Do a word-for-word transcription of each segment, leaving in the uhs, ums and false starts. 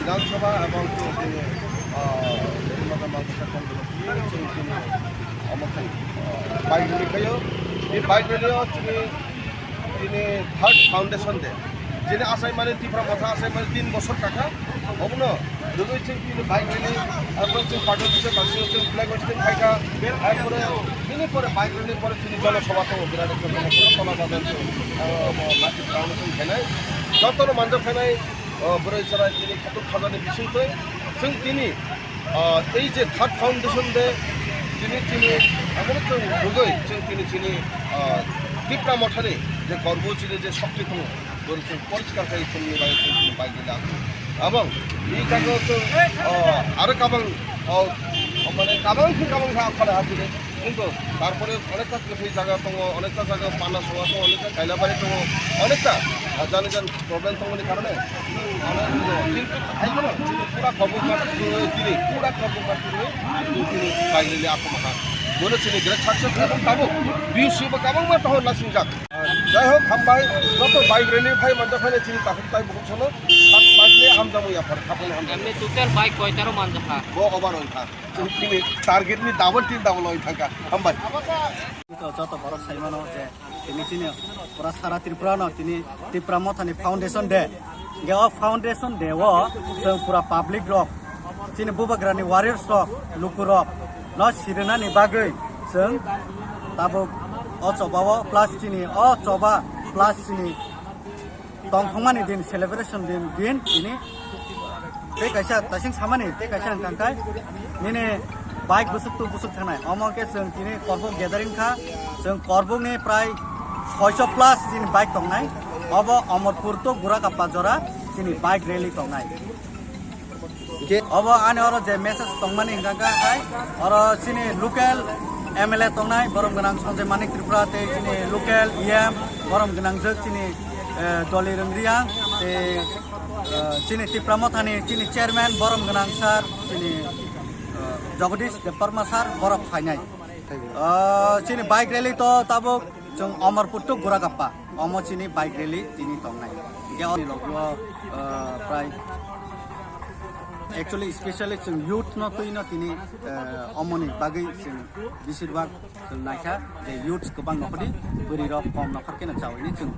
Bidhan Sabha ebong chwng tini, ah, Bidhan Sabha Mangkasa Kondolo tini chwng tini omo khai, ah, bike rally khaio. Bini bike rally o tini, tini third foundation day. Chini asai mani Tipra Motha asai mani tin bosor kakha. Obono rwgwi chwng tini bike rally, arpore chwng pathor bisai basio chwng flag hoisting khaikha. Arpore bini pore bike rally pore tini jono sabha tongo, birat ekta jono sabha tola bagan chwng, ah, omo mati ground chwng khainai. Jotono manjak khainai. O bwrwi chwrai tini khatung khajani bisingtwi chwng tini, ah, ei je third foundation day tini tini abono chwng rwgwi chwng tini chini, ah, Tipra Mothani je korbo chini je shokti tongo, bwrwi chwng poriskar khai chwngni bai chwng tini bai gila. Abang, bini jaga chwng, ah, aro kabang, ah, mane kabang khe kabang kha akhara ha tini. Kintu tarpore onekta kwthwi jaga tongo, onekta jaga Panasowa tongo, onekta Kailabari tongo, onekta, ah, jani jani problem tongmani karone, ano hingo, kintu haino pura khobor ma tini, pura khobor ma tini, tini kailele ako maha. Bono chini great success ebong tabuk B U C bo kabangma tohor nasingjak. Jai hok, hambai, joto bike rally phai manjak phai chini takhuk tai bukhuk sono, tak bike le hamjamu yaphar, khapang hamjamu. Emni total bike koita ro manjakha? Bo over ongkha. Chwng tini target ni double tin double oi thangkha. Hambai. Joto, joto borok sai mano je tini chini pura sara Tripura no tini Tipra Mothani Foundation Day. Ge o Foundation Day o chwng pura public rok chini bubagrani warriors rok luku rok no sirinani bagwi chwng tabuk o choba o plus chini o choba plus chini tongthokmani din, celebration din, din tini tei kaisa taising samani tei kaisa wngkha khe nini bike bwswk tu bwswk thangnai. Omo khe chwng tini Korbuk gathering kha, chwng Korbukni prai soicho plus chini bike tongnai. Obo Omorpur to Gurakappa jora chini bike rally tongnai. Obo ani oro je message tongmani hingka kha hai, oro chini local M L A tongnai, borom gwnang Sanjay Manik Tripura tei chini local E M, borom gwnang jwk chini, eh, Doli Rwngriang tei, eh, chini Tipra Mothani chini chairman, borom gwnang sir, chini, eh, Jagadish Debbarma sir, borok phainai. Ah, chini bike rally to tabuk chwng Omorpur to Gurakappa, omo chini bike rally tini tongnai. Hingke oni logo, ah, prai actually specially chwng youth no twi no tini, ah, omoni bagwi chwng beshirbak chwng naikha je youths kwbang nokhordi, bwrwi rok kom nokhor khe no chawi ni chwng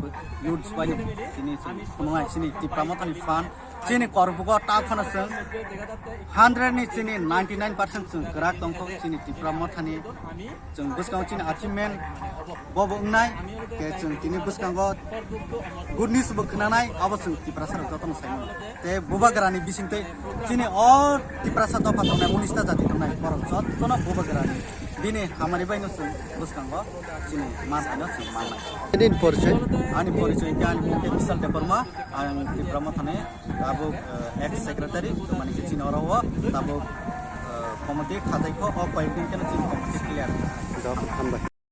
youths bai no tini chwng phunuknai chini Tipra Mothani phan. Chini Korbugo ta phano chwng hundred ni chini ninety nine percent chwng kwrak tongkho chini Tipra Mothani. Chwng bwskango chini achievement bobo wngnai, khe chwng tini bwskango good news bo khwnanai, abo chwng Tiprasa rok jotono sai mano. Tei bubagrani bisingtwi chini o Tiprasa dopha tongnai, unis ta jati tongnai, borok jotono bubagrani bini hamari bai no chwng bwskango chini man phaino chwng mannai. Nini porichoi? Ani porichoi khe ani mung khe Bishal Debbarma. Ang Tipra Mothani tabuk, eh, ex secretary, to mani khe chini oro o tabuk, eh, committee khajaikho, o koyekdin kheno chini committee clear. Dok, hambai.